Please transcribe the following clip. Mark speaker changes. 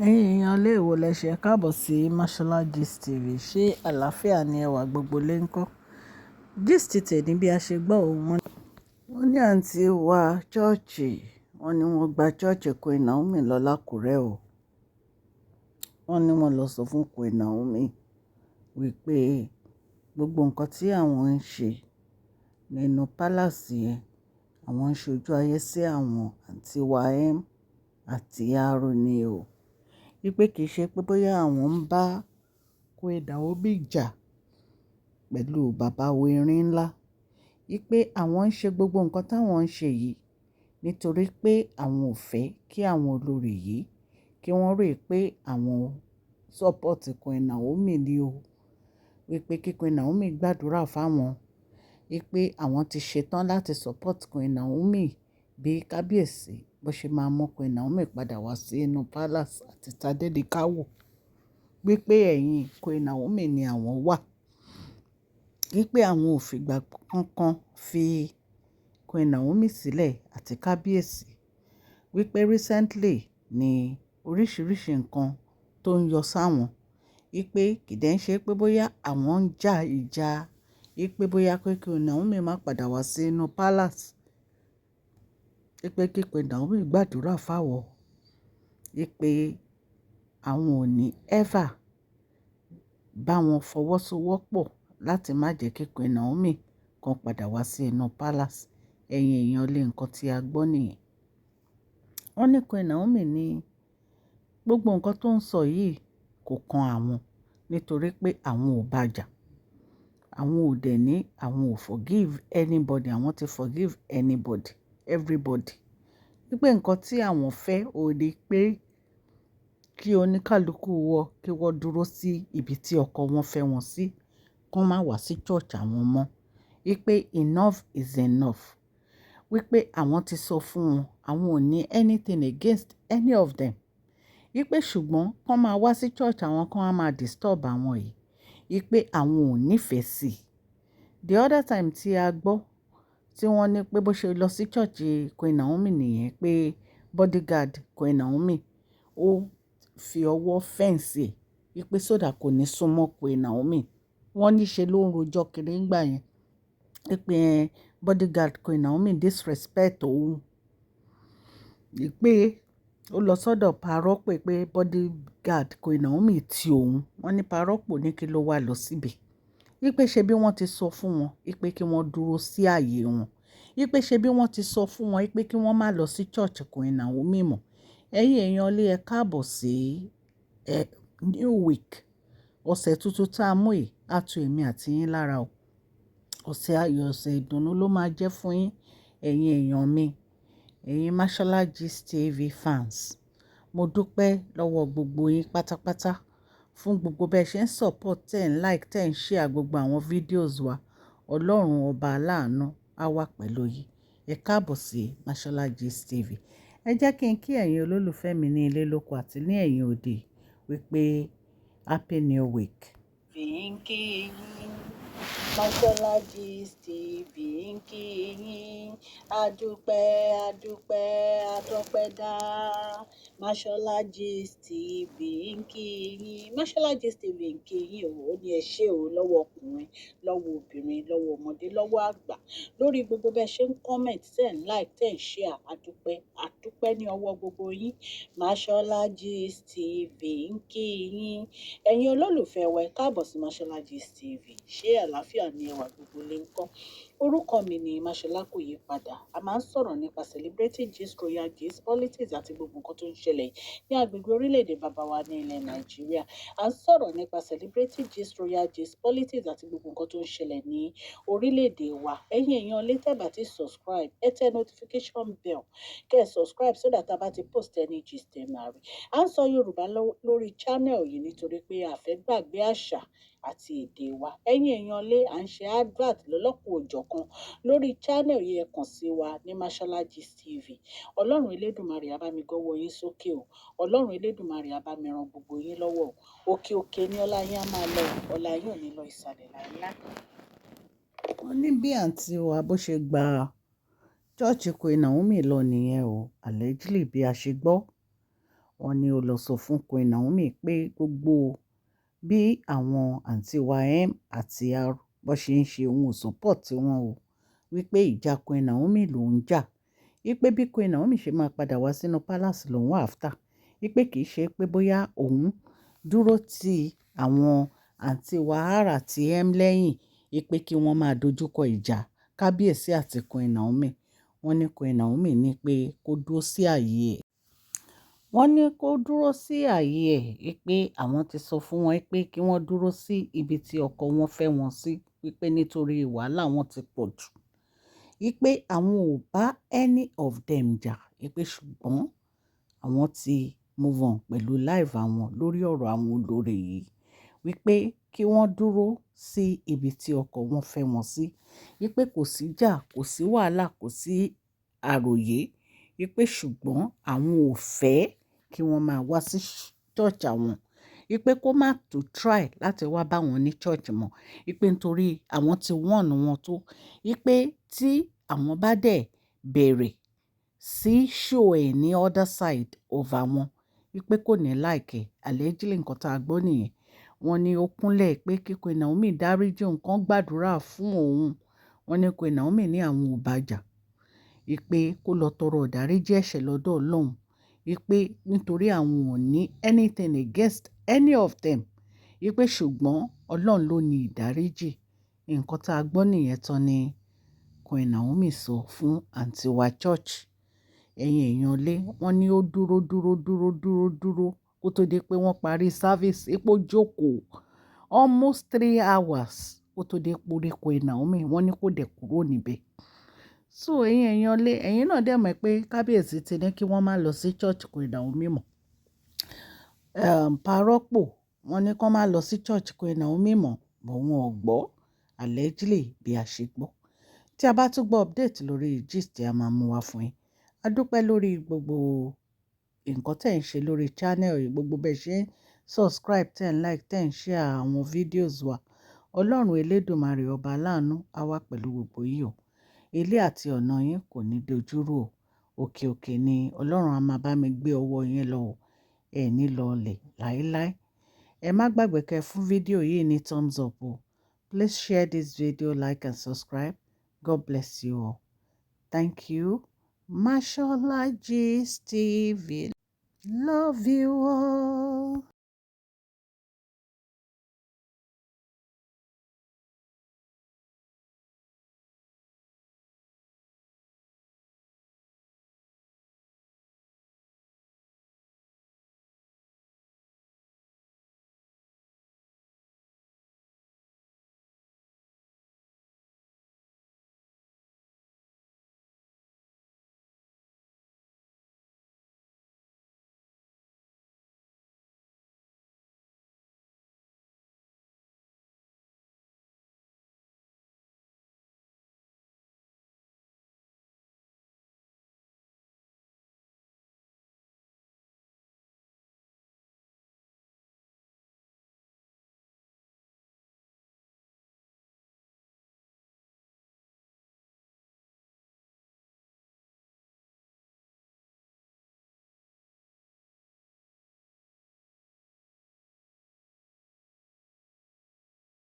Speaker 1: Ẹ̀yin èèyàn ilé ìwò lẹ ṣe káàbọ̀ sí Mashola Gist TV. Ṣé àlàáfíà ni ẹwà gbogbo lè ń kọ́? Gist tèmi bí a ṣe gbọ́ òun. Wọ́n ní àǹtí wa church, wọ́n ní wọ́n gba church Queen Naomi lọ l'Ákúrẹ́ o. Wọ́n ní wọ́n lọ sọ fún Queen Naomi wípé gbogbo nǹkan tí àwọn ń ṣe nínú palace yẹn, àwọn ń ṣojú ayé sí àwọn àǹtí wa M àti R ni o. Wípé kì í ṣe pé bóyá àwọn ń bá Queen Naomi jà pẹ̀lú bàbá wa erin ńlá. Wípé àwọn ń ṣe gbogbo nǹkan táwọn ń ṣe yìí nítorí pé àwọn ò fẹ́ kí àwọn olórí yìí kí wọ́n rí pé àwọn support Queen Naomi ni o. Wípé kí Queen Naomi gbàdúrà fáwọn. Wípé àwọn ti ṣetán láti support Queen Naomi bí kábíyèsí bó ṣe máa mú Queen Naomi padà wá sí inú palace àti Tadenikawo. Wípé ẹ̀yìn Queen Naomi ni àwọn wà. Wípé àwọn ò fìgbà kankan fi Queen Naomi sílẹ̀ àti kábíyèsí. Wípé recently ni oríṣiríṣi nǹkan tó ń yọ sáwọn. Wípé kì í dẹ̀ ṣe pé bóyá àwọn ń jà ìjà, wípé bóyá pé Queen Naomi máa padà wá sí inú palace. Wípé kí Queen Naomi gbàdúrà fáwọn. Wípé àwọn ò ní ever bá wọn fọwọ́sowọ́pọ̀ láti má jẹ́ kí Queen Naomi kan padà wá sí inú palace. Ẹ̀yin èèyàn lé, nǹkan tí a gbọ́ nìyẹn. Wọ́n ní Queen Naomi ní gbogbo nǹkan tó ń sọ yìí kò kan àwọn nítorí pé àwọn ò bá jà. Àwọn ò dẹ̀ ní àwọn ò forgive anybody, àwọn ti forgive anybody, everybody. Wípé nǹkan tí àwọn fẹ́ ò ní pé kí oníkálukú wọn kí wọ́n dúró sí ibi tí ọkọ wọn fẹ́ wọn sí, kí wọ́n má wá sí church àwọn mọ́. Wípé enough is enough. Wípé àwọn ti sọ fún wọn, àwọn ò ní anything against any of them. Wípé ṣùgbọ́n kí wọ́n máa wá sí church àwọn kan á máa disturb àwọn yìí. Wípé àwọn ò nífẹ̀ẹ́ sí. The other time tí a gbọ́ tí wọ́n ní pé bó ṣe lọ sí church Queen Naomi nìyẹn, pé bodyguard Queen Naomi ó fi ọwọ́ fence ẹ̀ wípé so that kò ní súnmọ́ Queen Naomi. Wọ́n ní ṣe ló ń rojọ́ kiri nígbà yẹn. Wípé bodyguard Queen Naomi disrespect òun. Wípé ó lọ sọ́dọ̀ Parọ́pò pé bodyguard Queen Naomi ti òun. Wọ́n ní Parọ́pò ní kí ló wá lọ síbẹ̀. Wípé ṣe bí wọ́n ti sọ fún wọn wípé kí wọ́n dúró sí ààyè wọn. Wípé ṣe bí wọ́n ti sọ fún wọn wípé kí wọ́n má lọ sí church Queen Naomi mọ́. Ẹ̀yin èèyàn lé, ẹ káàbọ̀ sí ẹ new week. Ọ̀sẹ̀ tuntun tá a mú yìí á tu èmi àti yín lára o. Ọ̀sẹ̀ ayọ̀, ọ̀sẹ̀ ìdùnnú ló máa jẹ́ fún yín, ẹ̀yin èèyàn mi, ẹ̀yin Mashola Gist TV fans. Mo dúpẹ́ lọ́wọ́ gbogbo yín pátápátá fún gbogbo bí ẹ ṣe ń support, tẹ́ ń like, tẹ́ ń share gbogbo àwọn videos wa. Ọlọ́run ọba aláàánú á wà pẹ̀lú yín. Ẹ káàbọ̀ sí Mashola Gist TV. Ẹ jẹ́ kí n kí ẹ̀yin olólùfẹ́ mi ní ilé lóko àti ní ẹ̀yìn òde wípé happy new week.
Speaker 2: Fi ń kí yín. Mashola Gist TV ń kí yín. Adúpẹ́, adúpẹ́, adúpẹ́ dá. Mashola Gist TV ń kí yín. Mashola Gist TV ń kí yín o. Ó ní ẹ ṣé o lọ́wọ́ ọkùnrin, lọ́wọ́ obìnrin, lọ́wọ́ ọmọdé, lọ́wọ́ àgbà. Lórí gbogbo bẹ́ẹ̀ ṣe ń comment, tẹ́ ń like, tẹ́ ń share. Adúpẹ́, adúpẹ́ ní ọwọ́ gbogbo yín. Mashola Gist TV ń kí yín. Ẹ̀yin olólùfẹ́ wa, ẹ káàbọ̀ sí Mashola Gist TV. Ṣé àlàáfíà ni ẹwà gbogbo lè ń kọ́? Orúkọ mi ni Mashola, kò yí padà. A máa ń sọ̀rọ̀ nípa celebrity gist, royal gist, politics àti gbogbo nǹkan tó ń ṣẹlẹ̀ ní agbègbè orílẹ̀-èdè bàbá wa ní ilẹ̀ Nàìjíríà. A ń sọ̀rọ̀ nípa celebrity gist, royal gist, politics àti gbogbo nǹkan tó ń ṣẹlẹ̀ ní orílẹ̀-èdè wa. Ẹ̀yin èèyàn lè tẹ́ bá ti subscribe, ẹ tẹ notification bell, kẹ́ ẹ subscribe so that a bá ti post any gist, ẹ máa rí. À ń sọ Yorùbá lórí channel yìí nítorí pé a fẹ́ gbàgbé àṣà àti èdè wa. Ẹ̀yin èèyàn lé, à ń ṣe advert lọ́lọ́kan òjọ̀kan lórí channel yìí. Ẹ kàn sí wa ní Mashola Gist TV. Ọlọ́run Elédùmarè á bá mi gọ́wọ́ yín sókè o. Ọlọ́run Elédùmarè á bá mi ran gbogbo yín lọ́wọ́ o. Òkè òkè ní ọlá yín á máa lọ, ọlá yín ò ní lọ ìsàlẹ̀ láíláí.
Speaker 1: Wọ́n ní bí àǹtí wa bó ṣe gba church Queen Naomi lọ nìyẹn o, allegedly bí a ṣe gbọ́. Wọ́n ní ó lọ sọ fún Queen Naomi pé gbogbo bí àwọn àǹtí wa M àti R bó ṣe ń ṣe, òun ò support wọn o. Wípé ìjà Queen Naomi ló ń jà. Wípé bí Queen Naomi ṣe máa padà wá sínú palace lòun after. Wípé kì í ṣe pé bóyá òun dúró ti àwọn àǹtí wa R àti M lẹ́yìn, wípé kí wọ́n máa dojúkọ ìjà kábíyèsí àti Queen Naomi. Wọ́n ní Queen Naomi ní pé kó dúró sí ààyè ẹ̀. Wọ́n ní kó dúró sí ààyè ẹ̀, wípé àwọn ti sọ fún wọn pé kí wọ́n dúró sí ibi tí ọkọ wọn fẹ́ wọn sí, wípé nítorí wàhálà wọn ti pọ̀ jù. Wípé àwọn ò bá any of them jà, wípé ṣùgbọ́n àwọn ti move on pẹ̀lú life àwọn lórí ọ̀rọ̀ àwọn olórí yìí. Wípé kí wọ́n dúró sí ibi tí ọkọ wọn fẹ́ wọn sí. Wípé kò sí ìjà, kò sí wàhálà, kò sí àròyé. Wípé ṣùgbọ́n àwọn ò fẹ́ kí wọ́n máa wá sí church àwọn. Wípé kó má tún try láti wá bá wọn ní church mọ́. Wípé nítorí àwọn ti warn wọn tó. Wípé tí àwọn bá dẹ̀ bẹ̀rẹ̀ sí show ẹ̀ ní other side of àwọn, wípé kò ní like ẹ̀. Allegedly, nǹkan tí a gbọ́ nìyẹn. Wọ́n ní ó kúnlẹ̀ pé kí Queen Naomi dáríji òun, kan gbàdúrà fún òun. Wọ́n ní Queen Naomi ní àwọn ò bá jà. Wípé kó lọ tọrọ ìdáríjì ẹ̀ṣẹ̀ lọ́dọ̀ Ọlọ́run. Wípé nítorí àwọn ò ní anything against any of them. Wípé ṣùgbọ́n Ọlọ́run ló ní ìdáríjì. Nǹkan tí a gbọ́ nìyẹn tán ni Queen Naomi sọ fún àǹtí wa church. Ẹ̀yin èèyàn lé, wọ́n ní ó dúró, dúró, dúró, dúró, dúró kó tó di pé wọ́n parí service. Ipò jókòó almost 3 hours kó tó dé pé ó rí Queen Naomi. Wọ́n ní kó dẹ̀ kúrò níbẹ̀. So ẹ̀yin èèyàn lé, ẹ̀yin náà dẹ̀ mọ̀ pé kábíyèsí ti ní kí wọ́n má lọ sí church Queen Naomi mọ́. Parọ́pò wọ́n ní kí wọ́n má lọ sí church Queen Naomi mọ́, but wọn ò gbọ́, allegedly bí a ṣe gbọ́. Tí a bá tún gbọ́ update lórí gist, a máa mú wá fún yín. A dúpẹ́ lórí gbogbo nǹkan tí ẹ̀ ń ṣe lórí channel yìí, gbogbo bẹ́ẹ̀ ṣe ń subscribe, ten like, ten share àwọn videos wa. Ọlọ́run Elédùmarè ọba aláàánú á wà pẹ̀lú gbogbo yín o. Ilé àti ọ̀nà yín kò ní dojúrú o. Òkè òkè ni Ọlọ́run á máa bá mi gbé ọwọ́ yín lọ o. Ẹ ní lọlẹ̀ láíláí. Ẹ má gbàgbé kẹ́ fún fídíò yìí ní thumbs up o. Please share this video, like and subscribe. God bless you all. Thank you. Mashola Gist TV. Love you all.